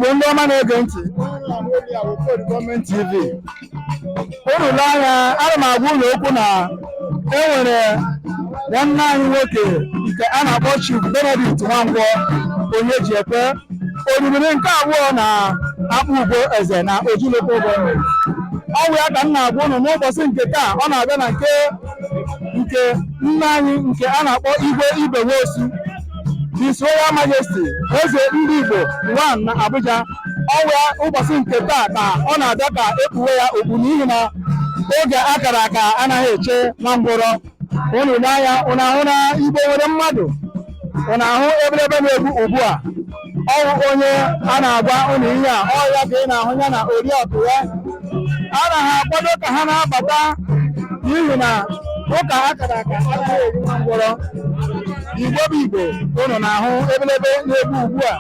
Igbo ndị ọma na-ege ntị, Gọọmenti TV, unu lee anya, ana m agwa unu okwu na e nwere nwanne anyị nwoke nke a na-akpọ Chief Benedict Nwankwọ onye ji ekwe orimiri nke abụọ na Akpugo Eze na Oju Local Government. Ọ bụ ya ka m na-agwa unu n'ụbọchị nke taa. Ọ na-abịa na nke nna anyị nke a na-akpọ Igwe Ibe Nwosu, His Royal Majesty Eze Ndị Igbo one na Abuja. Ọ wụ ya ụbọchị nke taa ka ọ na-abịa ka ekpuwe ya okpu, n'ihi na oge akara aka anaghị eche nwa ngwụrọ. Unu lee anya, unu ahụ na Igbo nwere mmadụ. Unu ahụ ebelebe na-egbu ugbu a. Ọwụ onye a na-agwa unu ihe a, ọ ya ka ị na-ahụ ya na oriakụ ya a na ha akwado ka ha na-abata, n'ihi na ụka akara aka anaghị eri nwa ngwọrọ. Igbo bụ Igbo, unu na-ahụ ebelebe na-egbu ugbu a.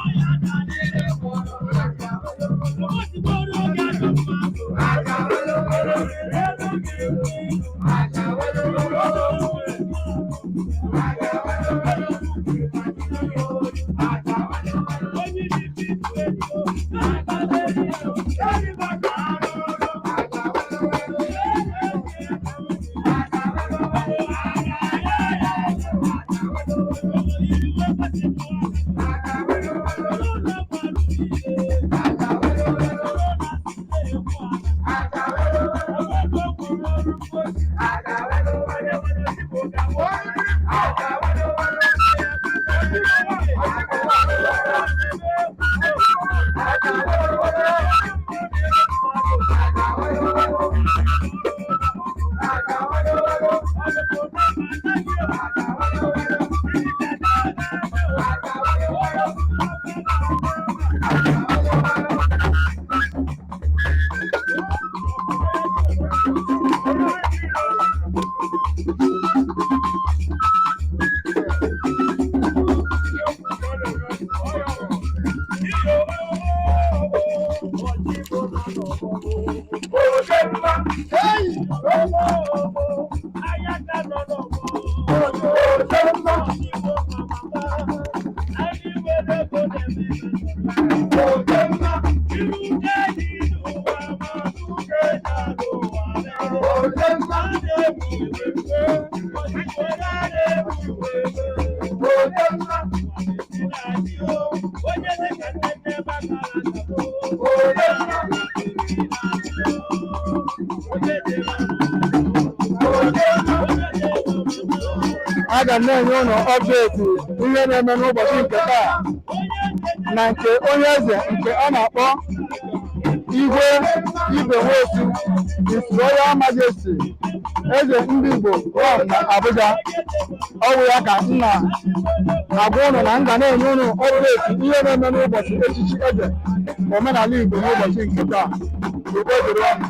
Aga m na-enye ụnụ update ihe na-eme n'ụbọchị nke taa na nke onye eze nke a na-akpọ Igwe Ibe Nwosu, His Royal Majesty Eze Ndị Igbo one na Abuja. Ọ bụ ya ka m na-agwa ụnụ na m ga na-enye ụnụ update ihe na-eme n'ụbọchị echichi eze omenala Igbo n'ụbọchị nke taa. Udo dịrị ụnụ.